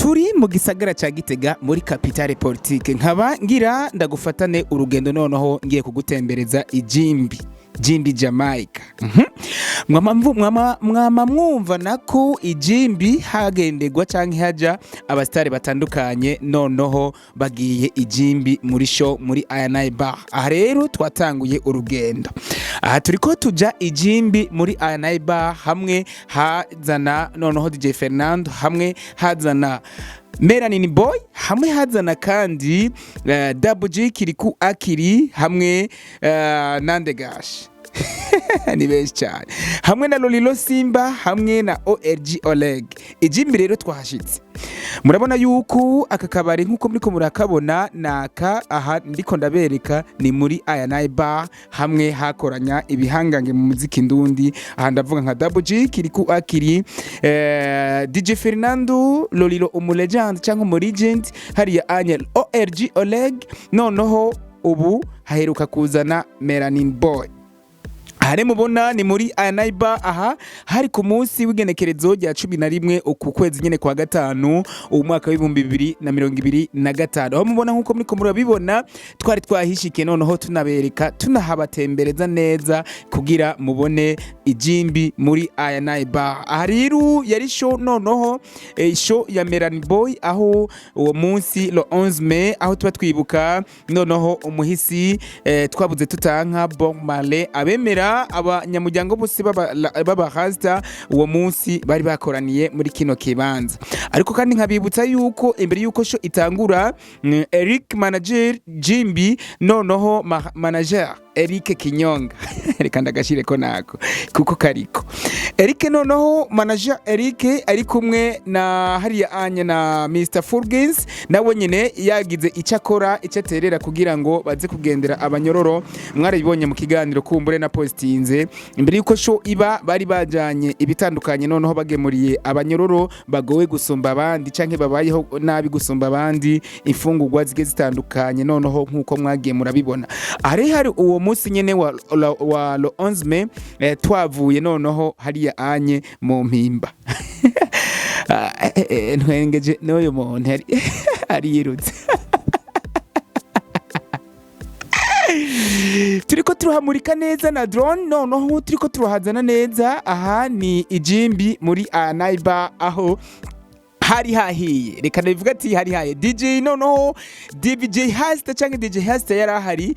Turi mu gisagara ca Gitega, muri capitale politique. Nkaba ngira ndagufatane urugendo, noneho ngiye kugutembereza ijimbi Jimbi Jamaica. Mwama mwumva nako ijimbi hagenderwa canke haja abasitari batandukanye, noneho bagiye ijimbi muri show muri Ayanayi Bar. Aha rero twatanguye urugendo, aha turiko tuja ijimbi muri Ayanayi Bar, hamwe hazana noneho DJ Fernando, hamwe hazana Melanin Boy, hamwe hazana kandi Double G Kiriku Akiri, hamwe Nande Gash, ni benshi cyane, hamwe na Lolilo Simba, hamwe na ORG Oleg. Ijimbi rero twahashitse, murabona yuko aka kabari nk'uko muriko murakabona naka aha ndiko ndabereka ni muri Ayanayi Bar, hamwe hakoranya ibihangange mu muziki ndundi. Aha ndavuga nka Double G Kiriku Akiri, DJ Fernando, Lolilo umu legend cyangwa umu legend hariya Aniel, ORG Oleg, noneho ubu haheruka kuzana Melanin Boy. Aha mubona ni muri Anaiba. Aha hari ku munsi w'igenekerezo rya 11 uku kwezi nyene kwa gatanu, umwaka w'2025. Aho mubona nk'uko muriko murabibona, twari twahishikiye, noneho tunabereka, tunahabatembereza neza kugira mubone ijimbi muri Anaiba. Aha rero yari show, noneho show ya Melanin Boy, aho uwo munsi le 11 mai, aho tuba twibuka noneho umuhisi twabuze tutanka Bob Marley. Abemera, abanyamuryango bose b'aba rasta, uwo munsi bari bakoraniye muri kino kibanza. Ariko kandi nkabibutsa yuko imbere yuko show itangura, Eric manager Jimbi, noneho manager Eric Kinyonga, reka ndagashire ko nako kuko kariko Eric, noneho manager Eric ari kumwe na hariya anya na Mr Fulgins, nawe nyine yagize icyo akora, icyo aterera kugira ngo baze kugendera abanyororo. Mwarabibonye mu kiganiro kumbure na postinze imbere yuko show iba, bari bajanye ibitandukanye, noneho bagemuriye abanyororo bagowe gusumba abandi canke babayeho nabi gusumba abandi, imfungurwa zigiye zitandukanye, noneho nkuko mwagiye murabibona. Hari hari uwo munsi nyene wa le 11 mai, twavuye noneho hariya anye mu Mpimba. Ah, ntwengeje n'uyu muntu ariyirutse. Turiko turahamurika neza na drone, noneho turiko turahazana neza. Aha ni ijimbi muri Anaiba, aho hari hahiye, reka ndabivuga ati hari hahiye. DJ, noneho DJ Hasta cyangwa DJ Hasta yari ahari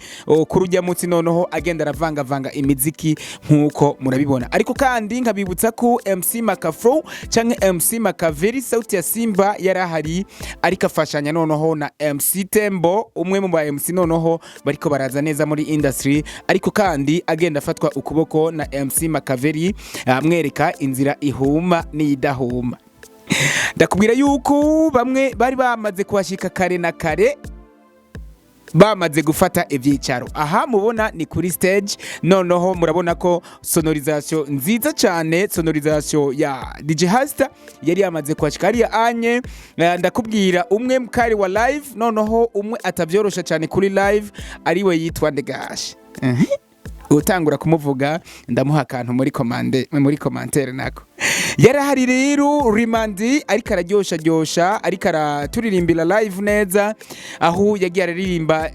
ku rujya munsi, noneho agenda aravangavanga imiziki nkuko murabibona. Ariko kandi nkabibutsa ko MC Makafro cyangwa MC Makaveri Sauti ya Simba yari ahari, ariko afashanya noneho na MC Tembo, umwe mu ba MC noneho bariko baraza neza muri industry, ariko kandi agenda afatwa ukuboko na MC Makaveri, amwereka inzira ihuma n'iyidahuma. Ndakubwira yuko bamwe bari bamaze kuhashika kare na kare, bamaze gufata ivyicaro. Aha mubona ni kuri stage, noneho murabona ko sonorisation nziza cyane, sonorisation ya DJ Hasta yari yamaze kuhashika hariya anye. Ndakubwira umwe mukari wa live, noneho umwe atavyorosha cyane kuri live, ariwe yitwa Ndegash. Utangura kumuvuga ndamuha akantu muri commande, muri commentaire. Nako yarahari rero Rimandi, ariko araryosha ryosha, ariko araturirimbira live neza, aho yagiye araririmba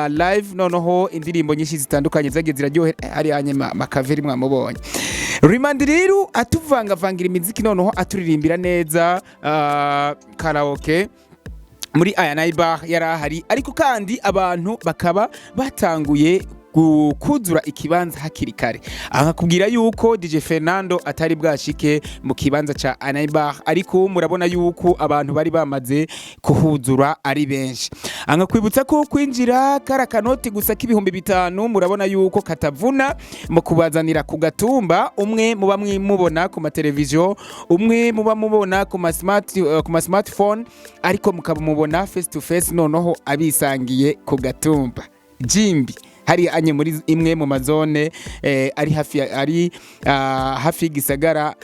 live, noneho indirimbo nyinshi zitandukanye zagiye ziraryohera. Hari hanyuma Makaveri mwamubonye Rimandi rero atuvangavangira imiziki, noneho aturirimbira neza karaoke muri aya Bar yari ahari. Ariko kandi abantu bakaba batanguye kuzura ikibanza hakiri kare. Aha nkakubwira yuko DJ Fernando atari bwashike mu kibanza ca Anaibar, ariko murabona yuko abantu bari bamaze kuhuzura ari benshi. Aha nkakwibutsa ko kwinjira kari akanoti gusa k'5,000. Murabona yuko katavuna mu kubazanira ku gatumba, umwe muba mubona ku mateleviziyo, umwe muba mubona ku ma smartphone, ariko mukamubona face to face, noneho abisangiye ku gatumba Jimbi hari anye muri imwe mu mazone ari hafi ari hafi y'igisagara,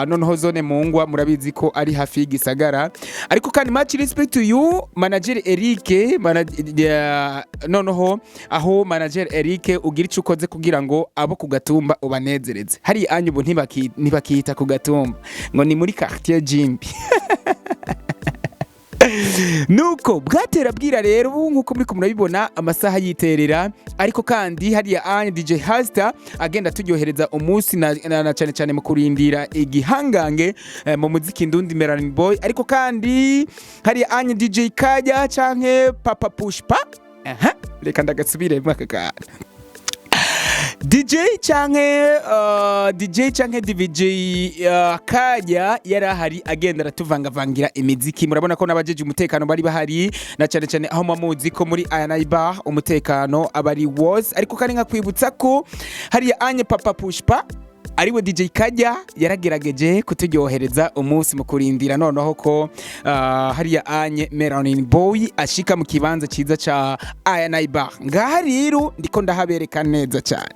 noneho zone Mungwa, murabizi ko ari hafi y'igisagara. Ariko kandi much respect to you manager Eric, noneho aho manager Eric ugira icyo ukoze kugira ngo abo ku gatumba ubanezereze. Hari anye ubu ntibakita ku gatumba, ngo ni muri quartier Jimbi. Nuko bwatera bwira rero, ubu nkuko muri murabibona amasaha yiterera. Ariko kandi hariya anye DJ Hasta agenda turyohereza umunsi na cyane cyane mu kurindira igihangange mu muziki ndundi Melanin Boy. Ariko kandi hariya anye DJ Kajya canke Papa Pushpa, aha reka ndagasubiremo aka kantu, DJ canke DJ canke DVJ Kajya yari ahari agenda aratuvangavangira imiziki. Murabona ko n'abajeje umutekano bari bahari, na cyane cyane aho muzi ko muri Ayanayi Bar umutekano aba ari wose. Ariko kandi nkakwibutsa ko hariya anye Papa Pushpa ariwe DJ Kajya yaragerageje kuturyohereza umunsi mu kurindira noneho ko hariya anye Melanin Boy ashika mu kibanza cyiza ca Ayanayi Bar. Ngaha rero ndiko ndahabereka neza cyane.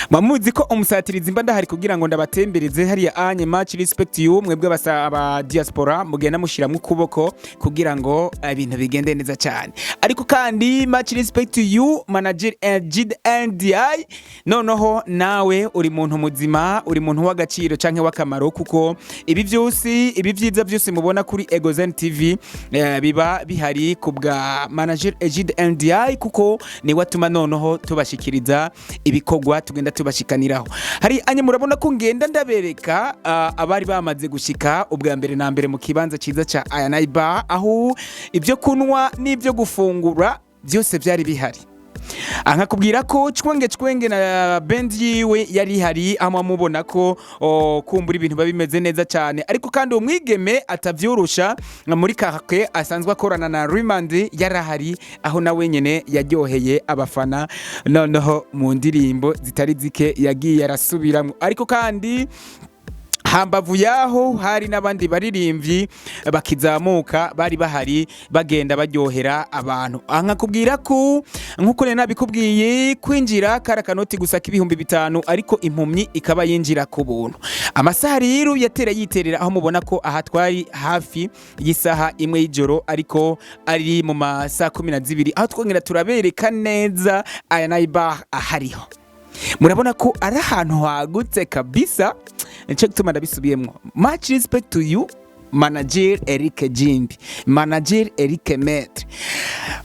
Mamuzi ko umusatirizi mba ndahari kugira ngo ndabatembereze hariya anye. Much respect you mwebwe basa aba diaspora mugenda mushiramwo ukuboko kugira ngo ibintu bigende neza cyane. Ariko kandi much respect to you, manager NDI. Noneho nawe uri muntu muzima, uri muntu w'agaciro canke w'akamaro, kuko ibi byose, ibi byiza byose mubona kuri Egozen TV biba bihari ku bwa manager Egide NDI, kuko niwe atuma noneho tubashikiriza ibikorwa tugenda tubashikaniraho. Hari anye murabona ko ngenda ndabereka abari bamaze gushika ubwa mbere na mbere mu kibanza cyiza ca Ayanayi Bar, aho ibyo kunywa n'ibyo gufungura byose byari bihari. Nkakubwira ko Cwenge Cwenge na band yiwe yari ihari, aho mubona ko kumbura ibintu biba bimeze neza cyane. Ariko kandi uwo mwigeme atavyorosha muri kake asanzwe akorana na Rimandi yarahari, aho nawe nyene yaryoheye abafana noneho mu ndirimbo zitari zike yagiye arasubiramwo. Ariko kandi hambavu yaho hari n'abandi baririmbyi bakizamuka bari bahari bagenda baryohera abantu. Aha nkakubwira ko nkuko nari nabikubwiye, kwinjira kari akanoti gusa k'5,000, ariko impumyi ikaba yinjira ku buntu. Amasaha rero yatera yiterera, aho mubona ko aha twari hafi y'isaha 1 y'ijoro, ariko ari mu masaha 12, aho twongera turabereka neza aya nayibar ahariho. Murabona ko ari ahantu hagutse kabisa, nico gituma ndabisubiyemwo. Much respect to you, manager Eric Jimbi, manager Eric Maître.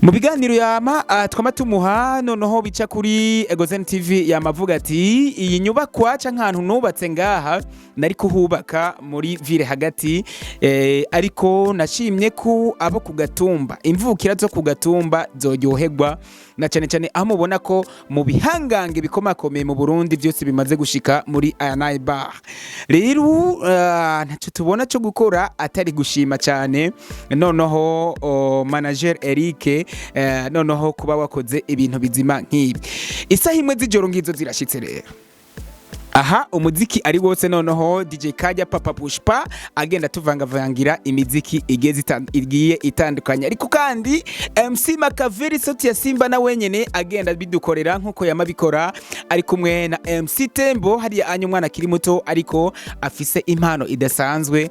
Mu biganiro yama twama tumuha noneho bica kuri Egozen TV, yama avuga ati iyi nyubakwa canke ahantu nubatse ngaha nari kuhubaka muri ville hagati, ariko nashimye ko abo ku gatumba, imvukira zo ku gatumba zoryoherwa, na cyane cyane aho mubona ko mu bihangange bikomakomeye mu Burundi byose bimaze gushika muri Ayanayi Bar. Rero ntacyo tubona cyo gukora atari gushima cyane noneho manager Eric, noneho kuba wakoze ibintu bizima nk'ibi. Isaha 1 z'ijoro ngizo zirashitse rero, aha umuziki ari wose. Noneho DJ Kajya Papa Pushpa agenda tuvangavangira imiziki igiye itandukanye. Ariko kandi MC Makaveri Sauti ya Simba na wenyene agenda bidukorera nkuko yamabikora, ari kumwe na MC Tembo hariya anya, umwana akiri muto ariko afise impano idasanzwe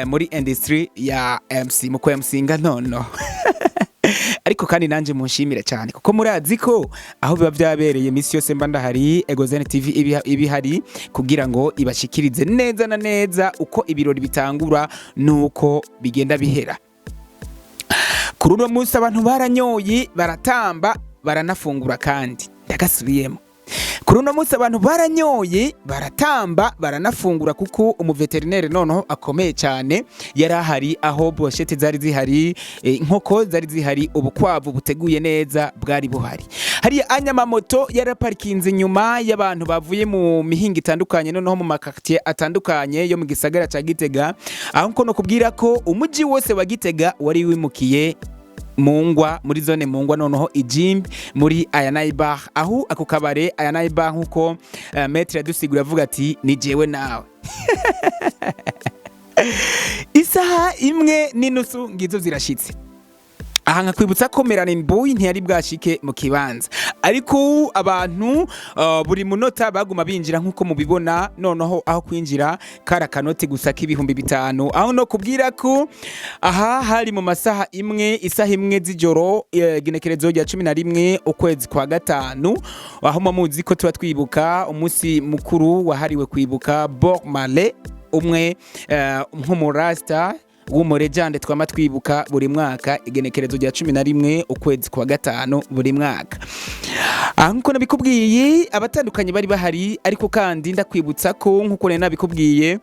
muri industry ya MC mu MC nono. Ariko kandi nanje munshimire cyane, kuko murazi ko aho biba byabereye iminsi yose mba ndahari, Egozen TV ibihari kugira ngo ibashikirize neza na neza uko ibirori bitangura nuko bigenda bihera. Kuri uno munsi abantu baranyoye, baratamba, baranafungura. Kandi ndagasubiyemo, kuri uno munsi abantu baranyoye, baratamba, baranafungura, kuko umuveterineri noneho akomeye cyane yari ahari, aho brochette zari zihari, inkoko zari zihari, ubukwavu buteguye neza bwari buhari. Hariya anyamamoto yaraparikinze inyuma y'abantu bavuye mu mihinga itandukanye, noneho mu makartier atandukanye yo mu gisagara ca Gitega, aho nko no kubwira ko umuji wose wa Gitega wari wimukiye Mungwa, muri zone Mungwa, noneho ijimbi muri Ayanayi Bar, aho ako kabare Ayanayi Bar nkuko maître yadusigura avuga ati ni jewe nawe. Isaha 1:30 ngizo zirashitse. Aha nkakwibutsa ko Melanin Boy ntiyari bwashike mu kibanza, ariko abantu buri munota baguma binjira nkuko mubibona. Noneho aho kwinjira kari akanoti gusa k'5,000, aho no kubwira ko aha hari mu masaha 1, isaha 1 z'ijoro, igenekerezo rya 11 ukwezi kwa gatanu, aho muzi ko tuba twibuka umunsi mukuru wahariwe kwibuka Bob Marley, umwe nk'umurasta. w'umurejande twama twibuka buri mwaka igenekerezo rya 11 ukwezi kwa gatanu buri mwaka. Aha nkuko nabikubwiye, abatandukanye bari bahari, ariko kandi ndakwibutsa ko nkuko nari nabikubwiye,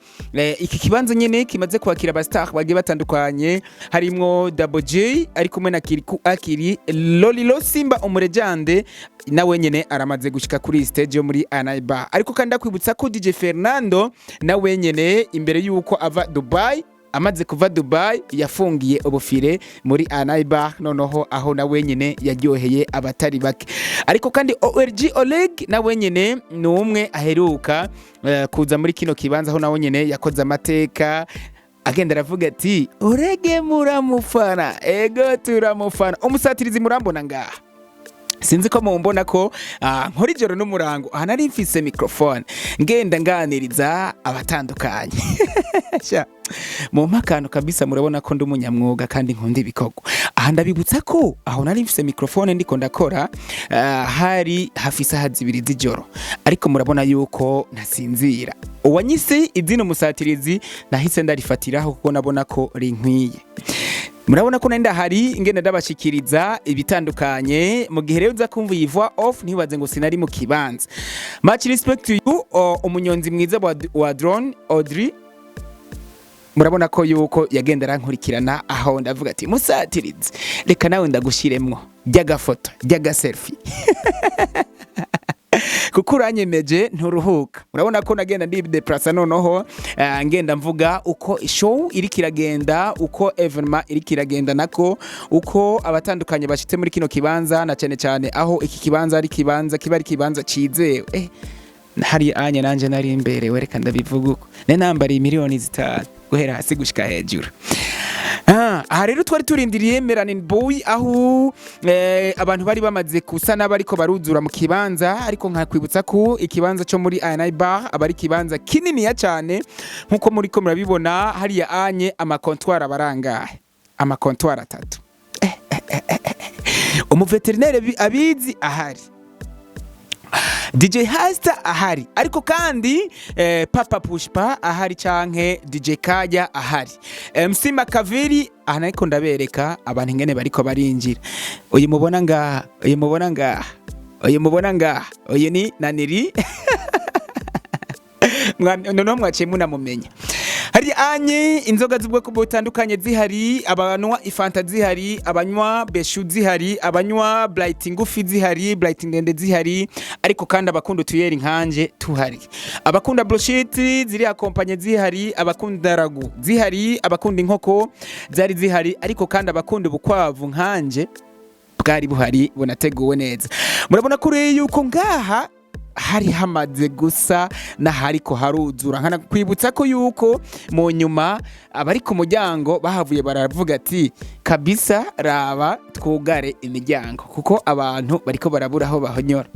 iki kibanza nyene kimaze kwakira aba star bagiye batandukanye, harimwo Double J ari kumwe na Kiriku Akiri Lolilo Simba, umurejande nawe nyene aramaze gushika kuri stage yo muri Anaiba. Ariko kandi ndakwibutsa ko DJ Fernando nawe nyene imbere yuko ava Dubai, amaze kuva Dubai, yafungiye ubufire muri Anaiba, noneho aho nawe nyene yaryoheye abatari bake. Ariko kandi ORG Oleg nawe nyene ni umwe aheruka kuza muri kino kibanza, aho nawe nyene yakoze amateka, agenda aravuga ati: "Orege muramufana, ego turamufana." Umusatirizi murambona ngaha, sinzi ko mumbona ko nkora ijoro n'umurango. Aha nari mfise microphone, ngenda nganiriza abatandukanye. Sha, mumpe akantu kabisa, murabona ko ndi umunyamwuga kandi nkunda ibikorwa. Aha ndabibutsa ko aho nari mfise microphone ndiko ndakora, hari hafi isaha 2 z'ijoro, ariko murabona yuko ntasinzira. Uwanyise izina umusatirizi nahise ndarifatiraho kuko nabona ko rinkwiye. Murabona ko nari ndahari, ngenda ndabashikiriza ibitandukanye. Mu gihe rero uza kumva iyi voix off, ntibaze ngo sinari mu kibanza. Much respect to you, umunyonzi mwiza wa drone Audrey. Murabona ko yuko yagenda arankurikirana, aho ndavuga ati: "Musatirizi, reka nawe ndagushiremwo ry'agafoto, ry'aga selfie, kuko uranyemeje nturuhuka." Urabona ko nagenda ndideplasa, noneho ngenda mvuga uko show iriko iragenda, uko événement iriko iragenda, nako uko abatandukanye bashitse muri kino kibanza, na cyane cyane aho iki kibanza ari kibanza kiba ari kibanza cizewe. Hari anya nanje nari imbere, wereka ndabivuga uko ne nambariye miliyoni 5 guhera hasi gushika hejuru. Aha rero twari turindiriye Melanin Boy, aho abantu bari bamaze kusa n'abariko baruzura mu kibanza. Ariko nkakwibutsa ko ikibanza cyo muri Ayanayi Bar aba ari ikibanza kininiya cyane, nkuko muri ko murabibona hariya anye. Ama comptoir abarangahe? Ama comptoir atatu. Umuveterinere abizi ahari, DJ Hasta ahari, ariko kandi Papa Pushpa ahari, canke DJ Kaya ahari, MC Makaviri aha. Nariko ndabereka abantu ingene bariko barinjira. Uyu mubona ngaha, uyu mubona ngaha, uyu mubona ngaha, uyu ni Naniri. Noneho mwaciye munamumenya. Hari anye inzoga z'ubwoko butandukanye zihari, abanywa ifanta zihari, abanywa beshu zihari, abanywa bright ngufi zihari, bright ndende zihari, ariko kandi abakunda utuyeri nkanje tuhari, abakunda brochette ziri accompagnées zihari, abakunda ragoût zihari, abakunda inkoko zari zihari, ariko kandi abakunda ubukwavu nkanje bwari buhari, bunateguwe neza. Murabona kuri yuko ngaha hari hamaze gusa n'ahariko haruzura. Nkana kwibutsa ko yuko mu nyuma abari ku muryango bahavuye baravuga ati: "Kabisa, raba twugare imiryango kuko abantu bariko barabura aho bahonyora."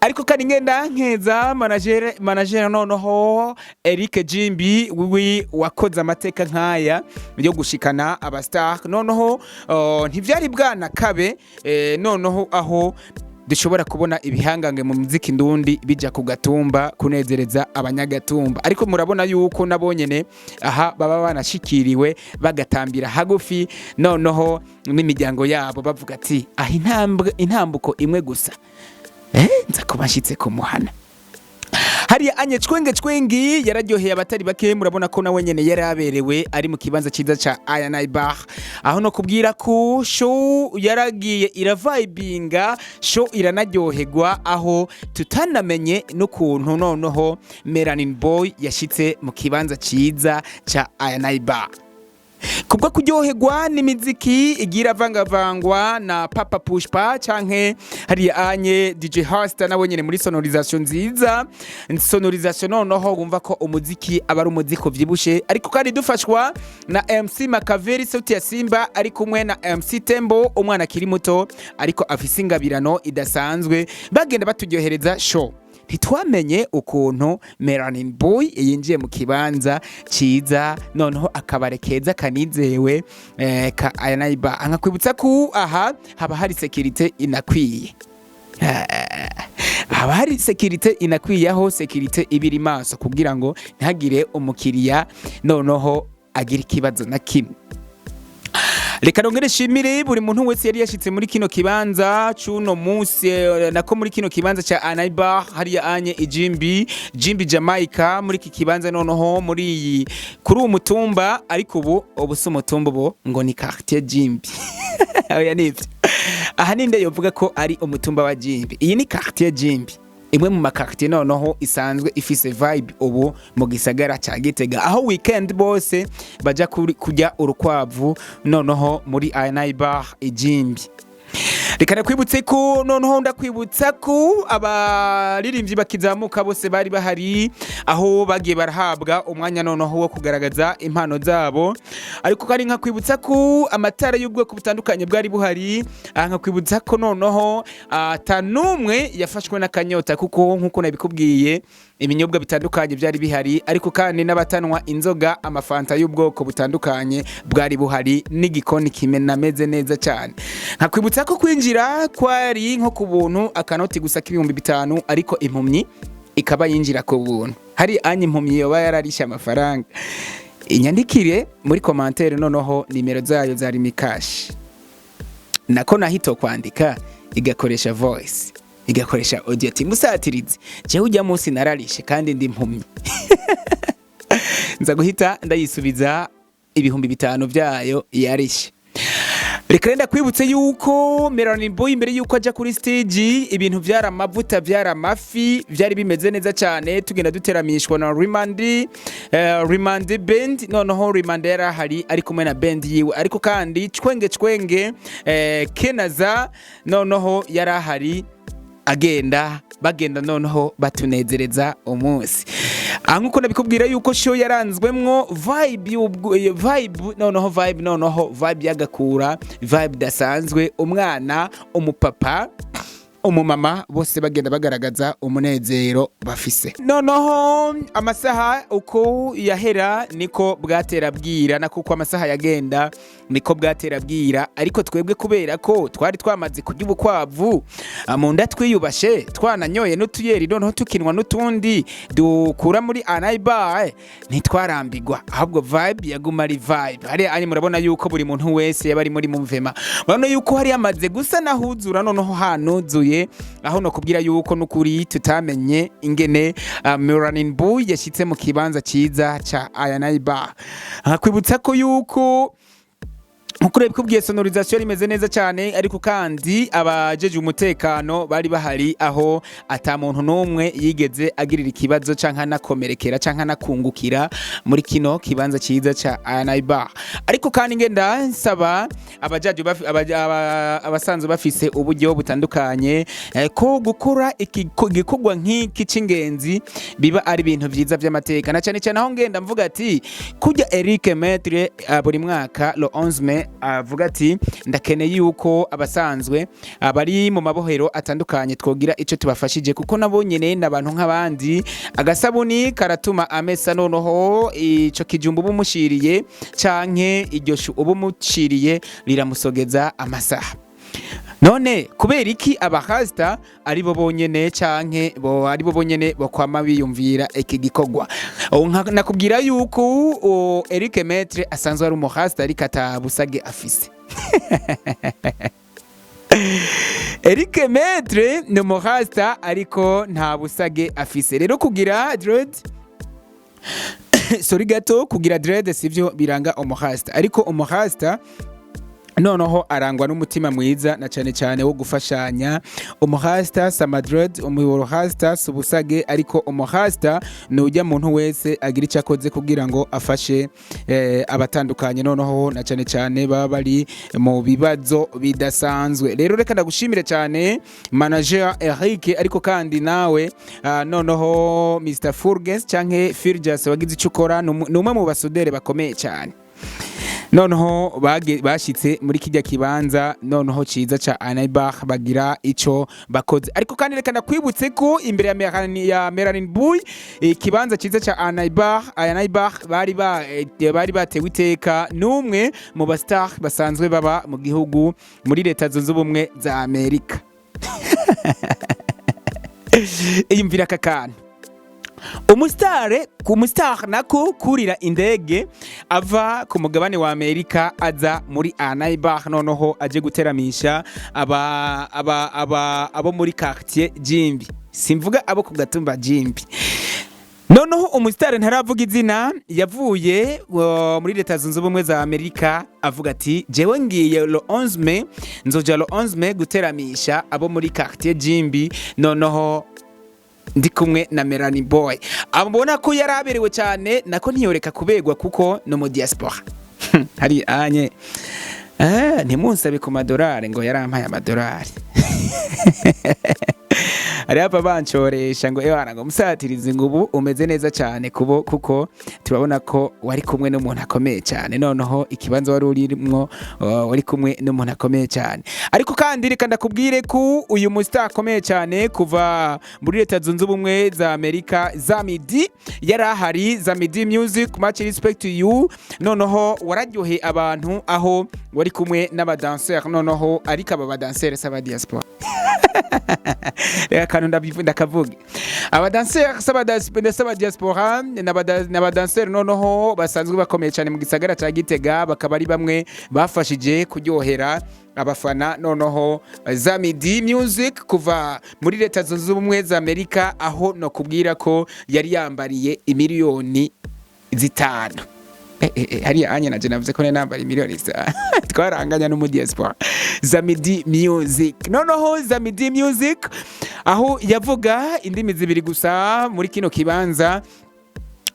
Ariko kandi ngenda nkeza manager noneho Eric Jimbi wiwi wakoze amateka nk'aya yo gushikana aba star. Noneho ntivyari bwana kabe, noneho aho dushobora kubona ibihangange mu muziki ndundi bija ku gatumba kunezereza abanyagatumba. Ariko murabona yuko nabonyene aha baba banashikiriwe, bagatambira hagufi noneho n'imiryango yabo, bavuga ati: "Aha intambwe, intambuko imwe gusa, nza kuba nshitse ku muhana." Hariya anye cwenge cwengi yararyoheye abatari bake. Murabona ko nawe nyene yari aberewe, ari mu kibanza ciza ca Ayanayi Bar, aho no kubwira ko show yaragiye iravibinga, show iranaryoherwa, aho tutanamenye n'ukuntu noneho Melanin Boy yashitse mu kibanza ciza ca Ayanayi Bar kubwo kuryoherwa n'imiziki igira avangavangwa na Papa Pushpa canke hariya anye DJ Hasta nawe nyene muri sonorisation nziza, sonorisation noneho wumva ko umuziki aba ari umuziki uvyibushe. Ariko kandi dufashwa na MC Makaveri Sauti ya Simba, ari kumwe na MC Tembo, umwana akiri muto ariko afise ingabirano idasanzwe, bagenda baturyohereza show. Ntitwamenye ukuntu Melanin Boy yinjiye mu kibanza ciza, noneho akabare keza kanizewe ka Ayanayiba. Ankakwibutsa ko aha haba hari sécurité inakwiye. Haba hari sécurité inakwiye, aho sécurité ibiri maso kugira ngo ntihagire umukiriya noneho agira ikibazo na kimwe. Reka nongere shimire buri muntu wese yari yashitse muri kino kibanza c'uno munsi, nako muri kino kibanza ca Anaibar hariya anye ijimbi Jimbi Jamaica, muri iki kibanza noneho muri iyi kuri uwo mutumba. Ariko ubu si umutumba, ubu ngo ni quartier Jimbi. Oya, nivyo, aha ninde yovuga ko ari umutumba wa Jimbi? Iyi ni quartier Jimbi, imwe mu makartier noneho isanzwe ifise vibe ubu mu gisagara ca Gitega, aho weekend bose baja kurya urukwavu noneho muri Anaibar Ijimbi. Reka ndakwibutse ko noneho ndakwibutsa ko abaririmbyi bakizamuka bose bari bahari, aho bagiye barahabwa umwanya noneho wo kugaragaza impano zabo. Ariko kandi nkakwibutsa ko amatara y'ubwoko butandukanye bwari buhari. Aha nkakwibutsa ko noneho ata n'umwe yafashwe n'akanyota, kuko nk'uko nabikubwiye ibinyobwa bitandukanye byari bihari. Ariko kandi n'abatanwa inzoga, amafanta y'ubwoko butandukanye bwari buhari, n'igikoni kimenameze neza cyane. Nkakwibutsa ko kwinjira kwari nko ku buntu, akanoti gusa k'5,000, ariko impumyi ikaba yinjira ku buntu. Hari anya impumyi yoba yararishe amafaranga, inyandikire muri commentaire noneho nimero zayo za Lumicash, nako nahito kwandika igakoresha voice, igakoresha audio, ati: "Musatirize, jewe ujya munsi nararishe kandi ndi impumyi." Nza guhita ndayisubiza 5,000 byayo yarishe. Reka renda kwibutse yuko Melanin Boy imbere yuko aja kuri stage ibintu vyari amavuta, vyari amafi, vyari bimeze neza cyane, tugenda duteramishwa na Rimandi Band. Noneho Rimandi yari ahari ari kumwe na band yiwe, ariko kandi cwenge cwenge, Kenaza noneho yari ahari, agenda bagenda noneho batunezereza umunsi. Aha nkuko nabikubwira yuko show yaranzwemwo vibe vibe noneho vibe noneho vibe y'agakura, vibe dasanzwe, umwana, umupapa, umumama bose bagenda bagaragaza umunezero bafise. Noneho amasaha uko yahera niko bwatera bwira, na kuko amasaha yagenda niko bwatera bwira. Ariko twebwe kubera ko twari twamaze kurya ubukwavu, mu nda twiyubashe, twananyoye n'utuyeri, noneho tukinwa n'utundi dukura muri Anaibar, ntitwarambigwa, ahubwo vibe yaguma ari vibe. Hari ari murabona yuko buri muntu wese yaba ari muri muvema, murabona yuko hari yamaze gusa nahuzura, noneho hanuzuye, aho no kubwira yuko nukuri tutamenye ingene Melanin Boy yashitse mu kibanza ciza ca Anaibar. Nkakwibutsa ko yuko nkuko kubwiye sonorisation imeze neza cyane, ariko kandi abajeje umutekano bari bahari, aho ata muntu n'umwe yigeze agirira ikibazo canke anakomerekera canke anakungukira muri kino kibanza ciza ca Anaibar. Ariko kandi ngenda nsaba abajaje abasanzwe bafise uburyo butandukanye, ko gukora igikorwa nk'iki c'ingenzi biba ari ibintu vyiza vy'amateka, na cyane cyane aho ngenda mvuga ati kujya Eric Metre, buri mwaka le 11 mai avuga ati: "Ndakeneye yuko abasanzwe abari mu mabohero atandukanye twogira ico tubafashije, kuko nabo nyene n'abantu nk'abandi." Agasabuni karatuma amesa, noneho ico kijumbu uba umushiriye canke iryo shu uba umushiriye riramusogeza amasaha. None kubera iki abahasta ari bo bonyene canke bo ari bo bonyene bokwama biyumvira iki gikorwa? Nakubwira yuko Eric Metre asanzwe ari umuhasta, ariko atabusage afise. Eric Metre ni umuhasta ariko nta busage afise. Rero kugira dread, sorry gato, kugira dread sivyo biranga umuhasta, ariko umuhasta noneho arangwa n'umutima mwiza na cyane cyane wo gufashanya. Umuhasta si amadread, umuhasta si ubusage, ariko umuhasta ni ujya muntu wese agira icyo akoze kugira ngo afashe abatandukanye, noneho na cyane cyane baba bari mu bibazo bidasanzwe. Rero reka ndagushimire cyane manager Eric, ariko kandi nawe noneho Mr Furges canke Firjas wagize icyo ukora, ni umwe mu basudere bakomeye cyane noneho bashitse muri kijya kibanza noneho ciza ca Anaibar bagira ico bakoze. Ariko kandi reka ndakwibutse ko imbere ya Melanin Boy, ikibanza ciza ca Anaibar bari batewe iteka n'umwe mu ba star basanzwe baba mu gihugu muri Leta Zunze Ubumwe za Amerika. Iyumvira aka kantu: umusitare ku musitare nako kurira indege ava ku mugabane wa Amerika aza muri Anaibar, noneho aje guteramisha aba aba aba abo muri quartier Jimbi, simvuga abo ku gatumba Jimbi. Noneho umusitari ntaravuga izina yavuye muri Leta Zunze Ubumwe za Amerika avuga ati: "Jewe ngiye le 11 mai, nzoja le 11 mai guteramisha abo muri quartier Jimbi, noneho ndi kumwe na Melanie Boy." Abona ko yari aberewe cyane, nako ntiyoreka kubegwa kuko no mu diaspora hari anye ntimunsabe ku madolari ngo yarampaye amadolari. Hari hapa bancoresha ngo: "Ewana," ngo "musatirizi," ngo "ubu umeze neza cyane kubo kuko turabona ko wari kumwe n'umuntu akomeye cyane." Noneho ikibanza wari urimwo, wari kumwe n'umuntu akomeye cyane. Ariko kandi reka ndakubwire ko uyu mustar akomeye cyane kuva muri Leta Zunze Ubumwe za Amerika, Zamidi, yari ahari. Zamidi Music, much respect to you. Noneho wararyoheye abantu aho wari kumwe n'abadanseur. Noneho ariko aba badanseur s'aba diaspora, reka akantu ndakavuge: abadanseur s'aba diaspora n'abadanseur noneho basanzwe bakomeye cyane mu gisagara cya Gitega, bakaba ari bamwe bafashije kuryohera abafana. Noneho Zamidi Music kuva muri Leta Zunze Ubumwe za Amerika, aho no kubwira ko yari yambariye imiliyoni 5. Hariya anya naje navuze ko nari nambara imiliyoni 5, twaranganya no mu diaspora. Zamidi Music, noneho Zamidi Music aho yavuga indimi zibiri gusa muri kino kibanza,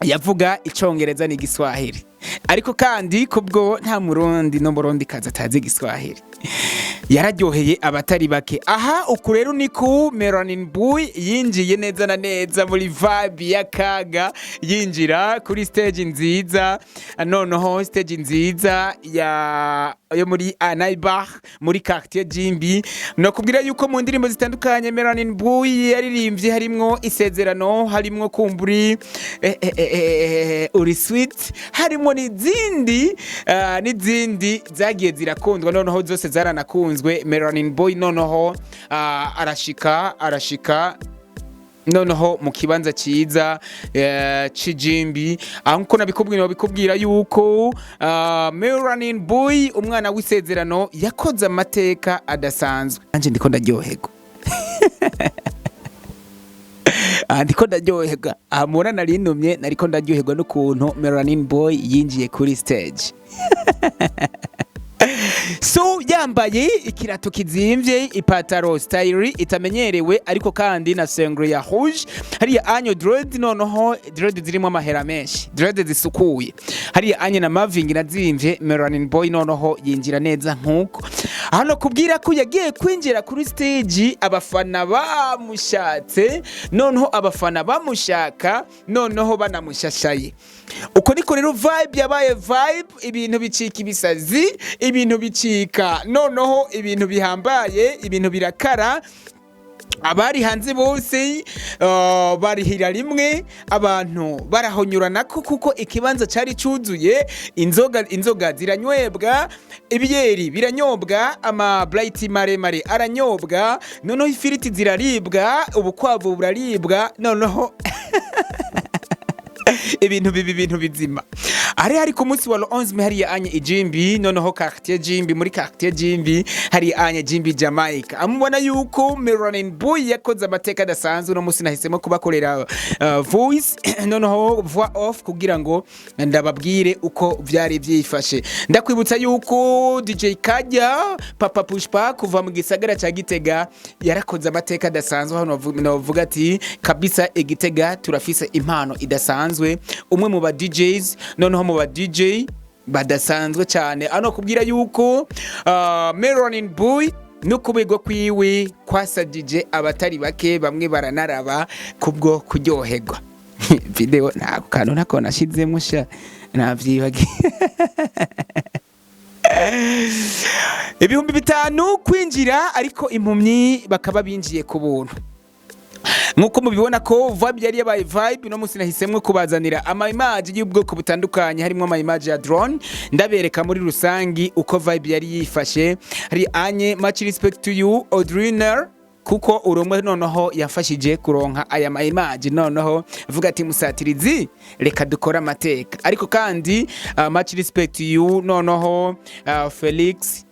yavuga Icongereza n'Igiswahili. Ariko kandi kubwo nta Murundi n'Umurundi kazi atazi Igiswahili, yararyoheye abatari bake. Aha uku rero ni ku Melanin Boy yinjiye neza na neza muri vibe y'akaga, yinjira kuri stage nziza, noneho stage nziza ya yo muri Anaibar muri quartier Jimbi. Nakubwira yuko mu ndirimbo zitandukanye Melanin Boy yaririmbye harimwo Isezerano, harimwo Kumburi, Uri Sweet, harimo n'izindi n'izindi zagiye zirakundwa, noneho zose zaranakunzwe. Melanin Boy noneho arashika noneho mu kibanza cyiza c'Ijimbi, aho nkuko nabikubwira yuko Melanin Boy, umwana w'isezerano, yakoze amateka adasanzwe. Nanje ndiko ndaryoherwa. Aha ndiko ndaryoherwa, aha mubona narinumye, nariko ndaryoherwa n'ukuntu Melanin Boy yinjiye kuri stage. So yambaye ikirato kizimvye, ipataro style itamenyerewe, ariko kandi na sengre ya rouge hariya anyo, dread, noneho dread zirimo amahera menshi, dread zisukuye hariya anye na maving nazimvye. Melanin Boy noneho yinjira neza nkuko hano kubwira ko yagiye kwinjira kuri stage, abafana bamushatse, noneho abafana bamushaka, noneho banamushashaye. Uko niko rero vibe yabaye vibe, ibintu bicika ibisazi, ibintu bicika noneho ibintu bihambaye, ibintu birakara. Abari hanze bose barihira rimwe, abantu barahonyuranako kuko ikibanza cyari cyuzuye. Inzoga ziranywebwa, ibiyeri biranyobwa, ama bright maremare aranyobwa, noneho ifiriti ziraribwa, ubukwavu buraribwa, noneho ibintu bibi, ibintu bizima. Hari ku munsi wa le 11 mai hariya anye Ijimbi, noneho quartier Jimbi, muri quartier Jimbi hari anye Jimbi Jamaica. Amubona yuko Melanin Boy yakoze amateka adasanzwe. Uno munsi nahisemo kubakorera voice, noneho voix off, kugira ngo ndababwire uko vyari vyifashe. Ndakwibutsa yuko DJ Kajya Papa Pushpa kuva mu gisagara ca Gitega yarakoze amateka adasanzwe. Hano novuga ati kabisa Igitega turafise impano idasanzwe, umwe mu ba DJs, noneho mu ba DJ badasanzwe cyane. Ano kubwira yuko Melanin Boy no kubigwa kwiwe kwasajije abatari bake, bamwe baranaraba kubwo kuryoherwa. Video ntabwo kantu ntako nashizemo sha, navyibagiye. 5000 kwinjira, ariko impumyi bakaba binjiye ku buntu. Nk'uko mubibona ko vibe yari yabaye vibe, no munsi nahisemwo kubazanira ama image y'ubwoko butandukanye, harimo ama image ya drone, ndabereka muri rusangi uko vibe yari yifashe. Hari anye, much respect to you Audriner. Kuko urumwe noneho yafashije kuronka aya ma image, noneho avuga ati: "Musatirizi, reka dukore amateka." Ariko kandi much respect to you. Noneho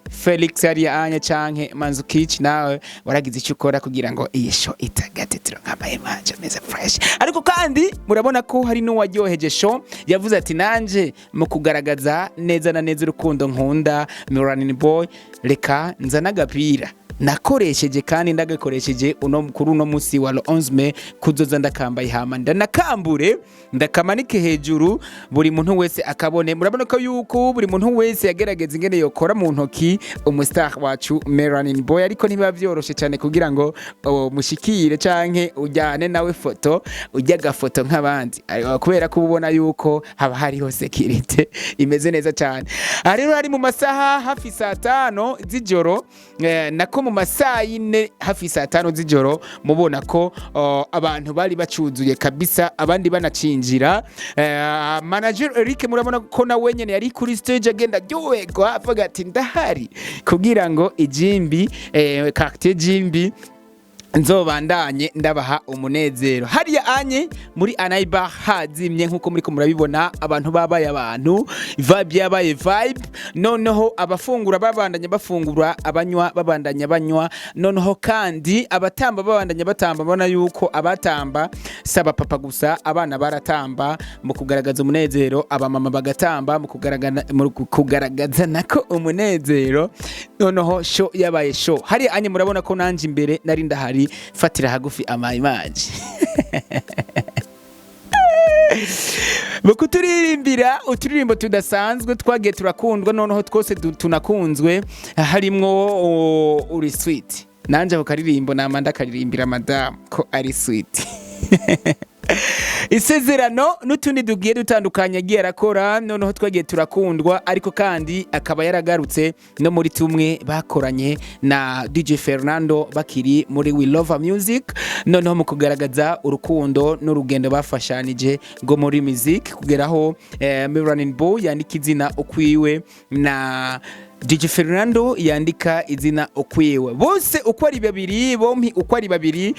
Felix hariya anya canke Manzukic, nawe waragize icyo ukora kugira ngo iyi show itagate, turonka ama image ameze fresh. Ariko kandi murabona ko hari n'uwaryoheje show, yavuze ati: "Nanje mu kugaragaza neza na neza urukundo nkunda Melanin Boy, reka nzane agapira nakoresheje kandi ndagakoresheje uno kuri uno musi wa le 11 mai, kuzoza ndakambaye, hama ndanakambure, ndakamanike hejuru, buri muntu wese akabone." Murabona ko yuko buri muntu wese yagerageza ingene yokora mu ntoki umustar wacu Melanin Boy, ariko ntibiba vyoroshe cyane kugira ngo mushikire canke ujyane nawe foto, ujya agafoto nk'abandi. Ariko kubera ko ubona yuko haba hariho sécurité imeze neza cyane. Aha rero hari mu masaha hafi saa 5 z'ijoro, nako mu masaha 4 hafi saa 5 z'ijoro, mubona ko abantu bari bacuzuye kabisa, abandi banacinjira. Manager Eric, murabona ko nawe nyene yari kuri stage, agenda aryoherwa, avuga ati: "Ndahari kugira ngo ijimbi, quartier Jimbi, nzobandanye ndabaha umunezero." Hariya anye muri Anaiba hazimye nkuko muriko murabibona, abantu babaye abantu, vibe yabaye vibe. Noneho abafungura babandanya bafungura, abanywa babandanya banywa, noneho kandi abatamba babandanya batamba. Bona yuko abatamba saba papa gusa, abana baratamba mu kugaragaza umunezero, abamama bagatamba mu kugaragaza nako umunezero. Noneho show yabaye show. Hariya anye murabona ko nanje imbere nari ndahari, fatira hagufi ama image mu kuturirimbira uturirimbo tudasanzwe twagiye turakundwa, noneho twose tunakunzwe, harimwo "Uri Sweet". Nanje ako karirimbo nama ndakaririmbira madamu ko ari sweet, "Isezerano" n'utundi tugiye dutandukanye agiye arakora, noneho twagiye turakundwa. Ariko kandi akaba yaragarutse no muri tumwe bakoranye na DJ Fernando bakiri muri We Love Music, noneho mu kugaragaza urukundo n'urugendo bafashanije rwo muri music, kugeraho Melanin Boy yandika izina ukwiwe na DJ Fernando yandika izina ukwiwe. Bose uko ari babiri, bompi uko ari babiri,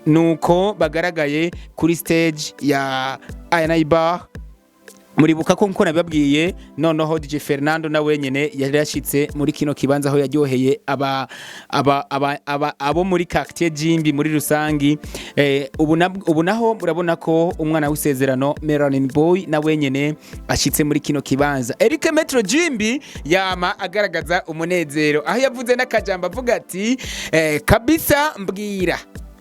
nuko bagaragaye kuri stage ya I&I Bar. Muribuka ko nkuko nabibabwiye, noneho DJ Fernando na wenyene yari yashitse muri kino kibanza, aho yaryoheye aba abo muri quartier Jimbi muri rusangi. Ubu naho murabona ko umwana w'isezerano Melanin Boy na wenyene ashitse muri kino kibanza. Eric Metro Jimbi yama agaragaza umunezero, aho yavuze n'akajambo avuga ati: "Kabisa mbwira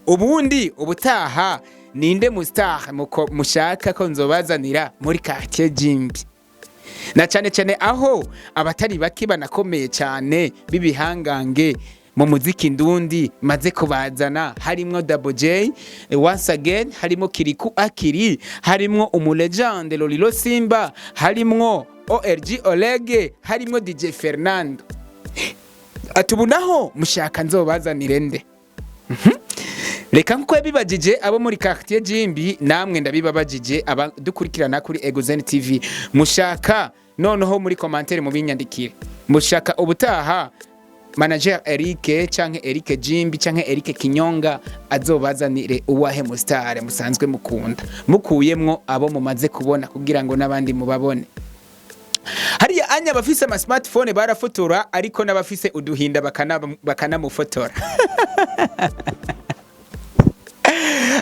ubundi ubutaha ninde mu star mushaka ko nzobazanira muri quartier Jimbi, na cyane cyane aho abatari bake banakomeye cyane b'ibihangange mu muziki ndundi maze kubazana, harimwo Double J, once again harimo Kiriku Akiri, harimwo umulegende Lolilo Simba, harimwo ORG Olege, harimwo DJ Fernando." Ati: "Ubu naho mushaka nzobazanire nde?" Reka nkuko yabibagije abo muri quartier Jimbi, namwe ndabibabagije aba dukurikirana kuri Egozen TV. Mushaka noneho muri commentaire mubinyandikire, mushaka ubutaha manager Eric canke Eric Jimbi canke Eric Kinyonga azobazanire uwahe mu star musanzwe mukunda, mukuyemwo abo mumaze kubona, kugira ngo n'abandi mubabone. Hariya anya abafise ama smartphone barafotora, ariko n'abafise uduhinda bakanamufotora.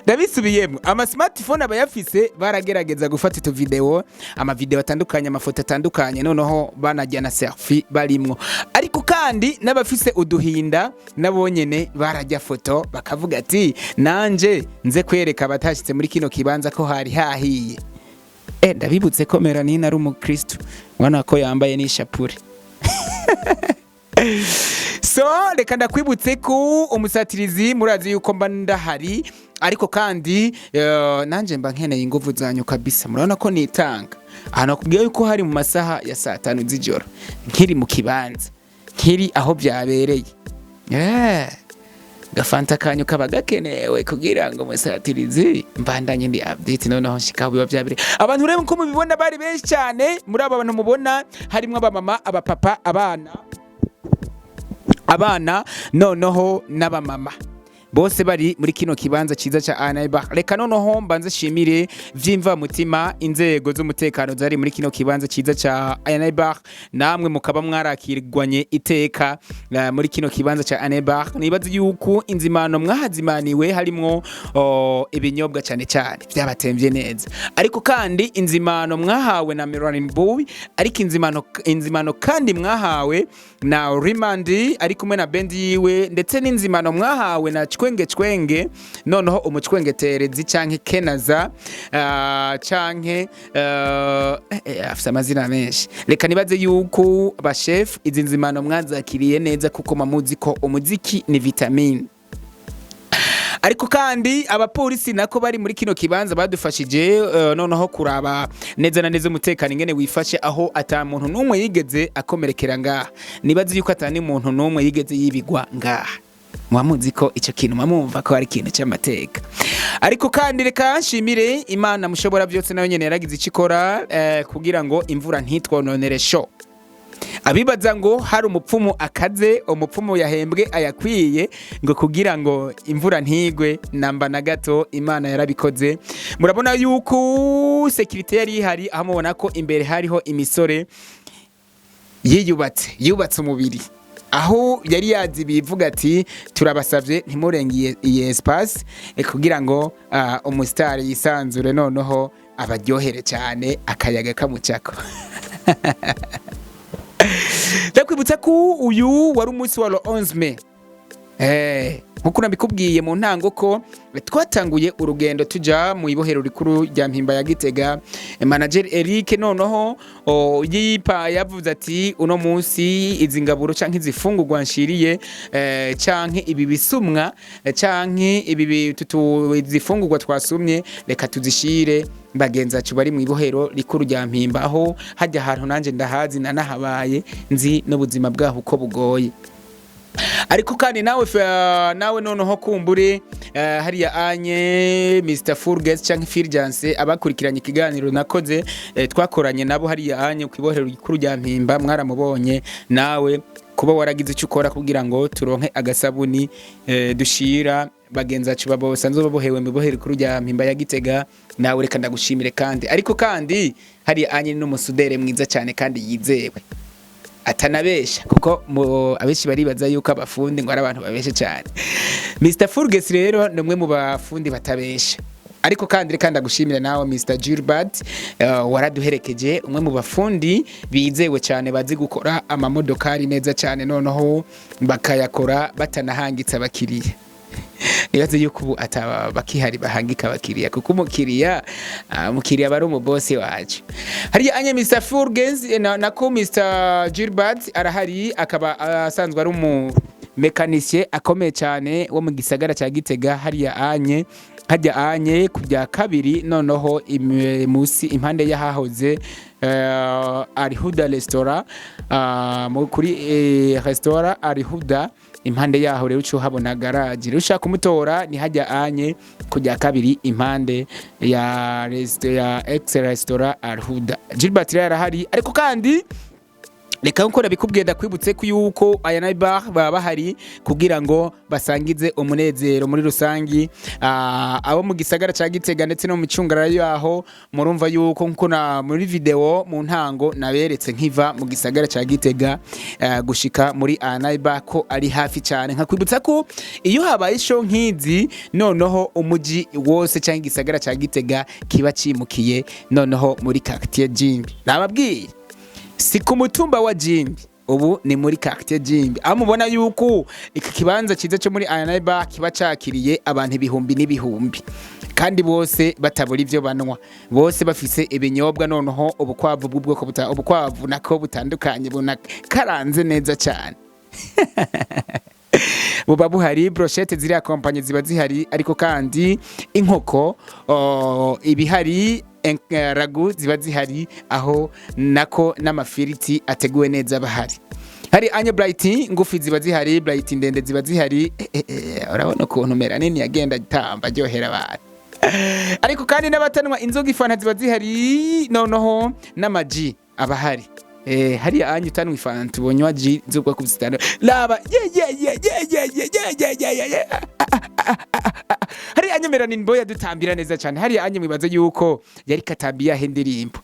Ndabisubiyemo, ama smartphone abayafise baragerageza gufata utu video, ama video atandukanye, amafoto atandukanye, noneho banajya na selfie barimwo. Ariko kandi n'abafise uduhinda nabo nyene barajya foto, bakavuga ati: "Nanje nze kwereka abatashitse muri kino kibanza ko hari hahiye." Ndabibutse ko Melanine ari umukristo, ubona ko yambaye n'ishapure. So reka ndakwibutse ko umusatirizi murazi yuko mba ndahari, ariko kandi nanje mba nkeneye inguvu zanyu kabisa. Murabona ko nitanga ahantu, nakubwiye yuko hari mu masaha ya saa 5 z'ijoro, nkiri mu kibanza, nkiri aho byabereye. Gafanta kanyu kaba gakenewe kugira ngo musatirizi mbandanye ndi update. Noneho nshika biba byabereye, abantu rero nko mubibona bari benshi cyane. Muri aba bantu mubona harimwo abamama, abapapa, abana, noneho n'abamama. Bose bari muri kino kibanza ciza ca Anaiba. Reka noneho mbanze shimire vyimva mutima inzego z'umutekano zari muri kino kibanza ciza ca Anaiba, namwe mukaba mwarakirwanye iteka muri kino kibanza ca Anaiba. Nibaze yuko inzimano mwahazimaniwe harimwo ibinyobwa cyane cyane byabatemvye neza, ariko kandi inzimano mwahawe na Melanin Boy, ariko inzimano kandi mwahawe na Rimandi ari kumwe na bendi yiwe, ndetse n'inzimano mwahawe na Cwenge Cwenge, noneho umucwengeterezi canke Kenaza, canke afise amazina menshi. Reka nibaze yuko ba chef izi nzimano mwazakiriye neza, kuko mamuzi ko umuziki ni vitamine. Ariko kandi abapolisi nako bari muri kino kibanza badufashije noneho kuraba neza na neza umutekano ingene wifashe, aho ata muntu n'umwe yigeze akomerekera ngaha. Nibaze yuko ata n'umuntu n'umwe yigeze yibigwa ngaha. Muba muzi ko ico kintu mwamumva ko ari ikintu cy'amateka. Ariko kandi reka nshimire Imana mushobora byose, nayo nyene yaragize icyo ikora kugira ngo imvura ntitwononere show. Abibaza ngo hari umupfumu akaze, umupfumu yahembwe ayakwiye ngo kugira ngo imvura ntigwe, namba na gato. Imana yarabikoze. Murabona yuko sécurité yari ihari, aho mubona ko imbere hariho imisore yiyubatse, yubatse umubiri, aho yari yazi bivuga ati: "Turabasabye ntimurenge iyi espace kugira ngo umusitari yisanzure, noneho abaryohere cyane akayaga kamucako." Ndakwibutsa ko uyu wari umunsi wa le 11 mai. Nkuko nabikubwiye mu ntango ko twatanguye urugendo tuja mu ibohero rikuru rya Mpimba ya Gitega. Manager Eric noneho yipa yavuze ati: "Uno munsi izi ngaburo canke izi fungurwa nshiriye, canke ibi bisumwa, canke ibi izi fungurwa twasumye, reka tuzishire bagenzi bacu bari mu ibohero rikuru rya Mpimba." Aho hajya ahantu nanje ndahazi, nanahabaye, nzi n'ubuzima bwaho uko bugoye. Ariko kandi nawe noneho kumbure hariya anye Mr Furges canke Fulgence, abakurikiranye ikiganiro nakoze, twakoranye nabo hariya anye ku ibohero rikuru rya Mpimba, mwaramubonye. Nawe kuba waragize icyo ukora kugira ngo turonke agasabuni dushira bagenzi bacu babo basanzwe babohewe mu ibohero rikuru rya Mpimba ya Gitega, nawe reka ndagushimire. Kandi ariko kandi hariya anye n'umusudere mwiza cyane kandi yizewe, atanabesha, kuko abenshi baribaza yuko abafundi ngo ari abantu babesha cyane. Mr Furges rero ni umwe mu bafundi batabesha. Ariko kandi reka ndagushimire nawe Mr Gilbert, waraduherekeje, umwe mu bafundi bizewe cyane, bazi gukora amamodokari neza cyane, noneho bakayakora batanahangitse abakiriya. Nibaze yuko ubu ataba bakihari bahangika abakiriya, kuko umukiriya aba ari umubosi wacu. Hariya anye Mr Furgens nako Mr Gilbert arahari, akaba asanzwe ari umu mécanicien akomeye cyane wo mu gisagara cya Gitega. Hariya anye hajya anye ku bya kabiri, noneho musi impande y'ahahoze Arihuda restaurant, kuri restaurant Arihuda, impande yaho rero uca uhabona garage. Rero ushaka kumutora ni hajya anye ku bya kabiri, impande ya ex restaurant Arihuda. Gilbert rero arahari. Ariko kandi reka nkuko nabikubwiye, ndakwibutse ko yuko aya na bar baba bahari kugira ngo basangize umunezero muri rusangi abo mu gisagara ca Gitega ndetse no mu micungararo yaho. Murumva yuko nkuko na muri video mu ntango naberetse nkiva mu gisagara ca Gitega gushika muri Anaiba ko ari hafi cyane. Nkakwibutsa ko iyo habaye show nkizi, noneho umuji wose cyangwa igisagara ca Gitega kiba cimukiye noneho muri quartier Jimbi. Nababwiye, si ku mutumba wa Jimbi, ubu ni muri quartier Jimbi, aho mubona yuko iki kibanza cyiza cyo muri Anaiba kiba cakiriye abantu ibihumbi n'ibihumbi, kandi bose batabura ivyo banwa, bose bafise ibinyobwa, noneho ubukwavu bw'ubwoko ubukwavu nako butandukanye bunakaranze neza cyane buba buhari, brochette ziri accompagnées ziba zihari, ariko kandi inkoko ibihari, ragoût ziba zihari, aho nako n'amafiriti ateguwe neza bahari. Hari anye bright ngufi ziba zihari, bright ndende ziba zihari. Urabona ukuntu Melanini yagenda atamba aryohera abantu. Ariko kandi n'abatanwa inzoga, ifanta ziba zihari, noneho n'amaji aba ahari. Hariya anye utanwa ifanta, ubonywa jus z'ubwoko butandukanye. Laba, ye ye ye ye ye ye ye ye ye ye ye. Hariya anye Melanin Boy adutambira neza cyane. Hariya anye mwibaze yuko yari katambiye ahe indirimbo?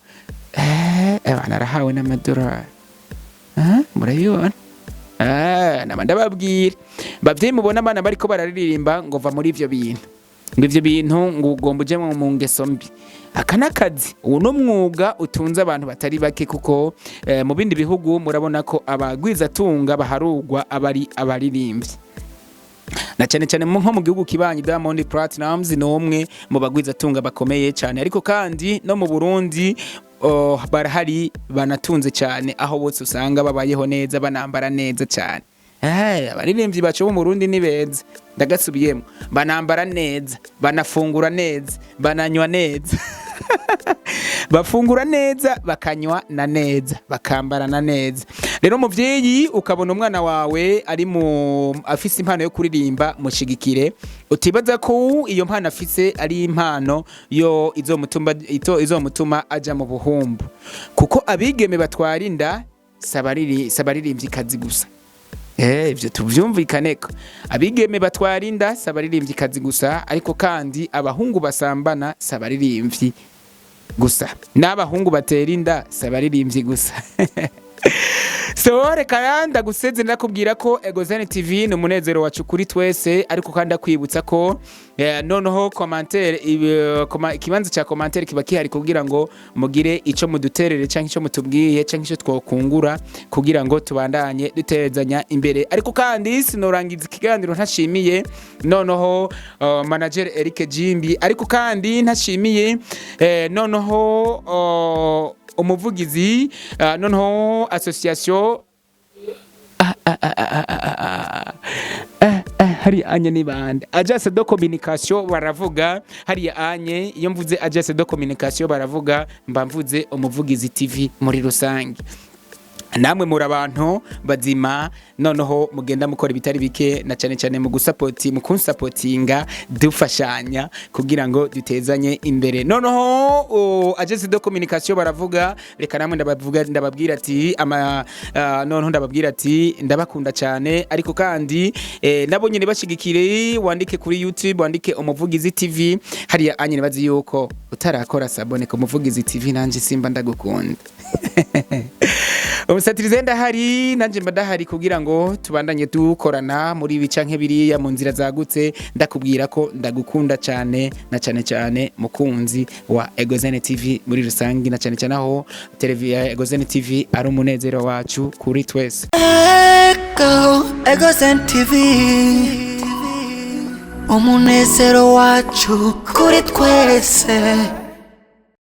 Abana arahawe n'amadolari. Murabibona? Nama ndababwira, bavyeyi mubona abana bariko bararirimba, ngo va muri ivyo bintu, ngo ivyo bintu ngo ugomba uje mu ngeso mbi. Aka n'akazi, ubu n'umwuga utunze abantu batari bake, kuko mu bindi bihugu murabona ko abagwizatunga baharugwa abari abaririmbyi, na cyane cyane nko mu gihugu kibanyi. Diamond Platnumz ni umwe mu bagwizatunga bakomeye cyane, ariko kandi no mu Burundi, oh, barahari banatunze cyane, aho bose usanga babayeho neza, banambara neza cyane. Abaririmbyi bacu bo mu Burundi ni beza, ndagasubiyemo, banambara neza, banafungura neza, bananywa neza, bafungura neza, bakanywa na neza, bakambarana neza. Rero muvyeyi, ukabona umwana wawe ari mu afise impano yo kuririmba, mushigikire. Utibaza ko iyo mpano afise ari impano yo izomutuma aja mu buhumbu, kuko abigeme batwara inda sabaririmbyi gusa. Ivyo tuvyumvikaneko, abigeme batwara inda sabaririmbyi gusa, ariko kandi abahungu basambana sabaririmbyi gusa, n'abahungu batera inda sabaririmbyi gusa. So reka ndaguseze, ndakubwira ko Egozene TV ni umunezero wacu kuri twese, ariko kandi ndakwibutsa ko noneho commentaire, ikibanza cya commentaire kiba kihari kugira ngo mugire ico muduterere canke ico mutubwiye canke ico twokungura kugira ngo tubandanye duterezanya imbere. Ariko kandi sinorangiza ikiganiro ntashimiye noneho manager Eric Jimbi, ariko kandi ntashimiye noneho umuvugizi, noneho association. Hari anye ni bande? Agence de communication baravuga. Hariya anye iyo mvuze agence de communication baravuga, mba mvuze Umuvugizi TV muri rusange. Namwe muri abantu bazima, noneho mugenda mukora ibitari bike, na cyane cyane mu gusapoti, mu kunsapotinga, dufashanya kugira ngo dutezanye imbere. Noneho agence de communication baravuga, reka namwe ndabavuga, ndababwira ati ama noneho ndababwira ati ndabakunda cyane. Ariko kandi nabo nyene bashigikire. Wandike kuri YouTube, wandike Umuvugizi TV. Hariya anye bazi yuko utarakora s'abonner ku Muvugizi TV, nanje simba ndagukunda. Umusatirize ndahari, nanjye mba ndahari kugira ngo tubandanye dukorana muri ibi canke biriya mu nzira zagutse. Ndakubwira ko ndagukunda cyane, na cyane cyane mukunzi wa Egozene TV muri rusange, na cyane cyane aho televiziyo Egozene TV ari umunezero wacu kuri twese. Ego, Egozen TV, umunezero wacu kuri twese.